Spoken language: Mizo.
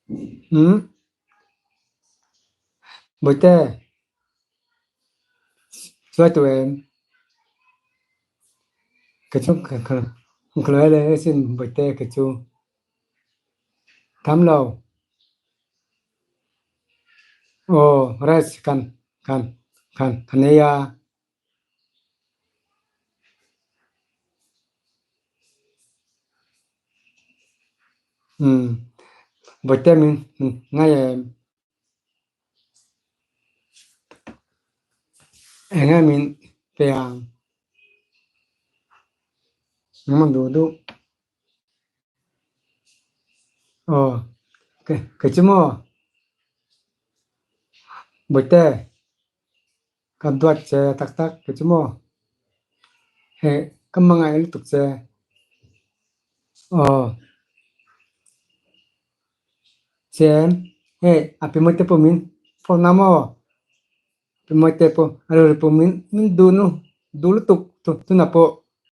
Umm Bawihte chuai tu em ka chu ka ka lo le asin Bawihte ka chu tham lo aw rice kan kan kan ka nei a. Umm Bawihte min ngai em? Eng nge min pe ang? Engmah duh duh. Aw kei chu maw? Bawihte. Ka duat che tak tak ti chu maw? Heh ka hmangaih lutuk che. Aw. Chen, hei a pi mawite pawh min phone a maw? Pi mawite pawh a rilru pawh min min duh nu duh lutuk tunah pawh.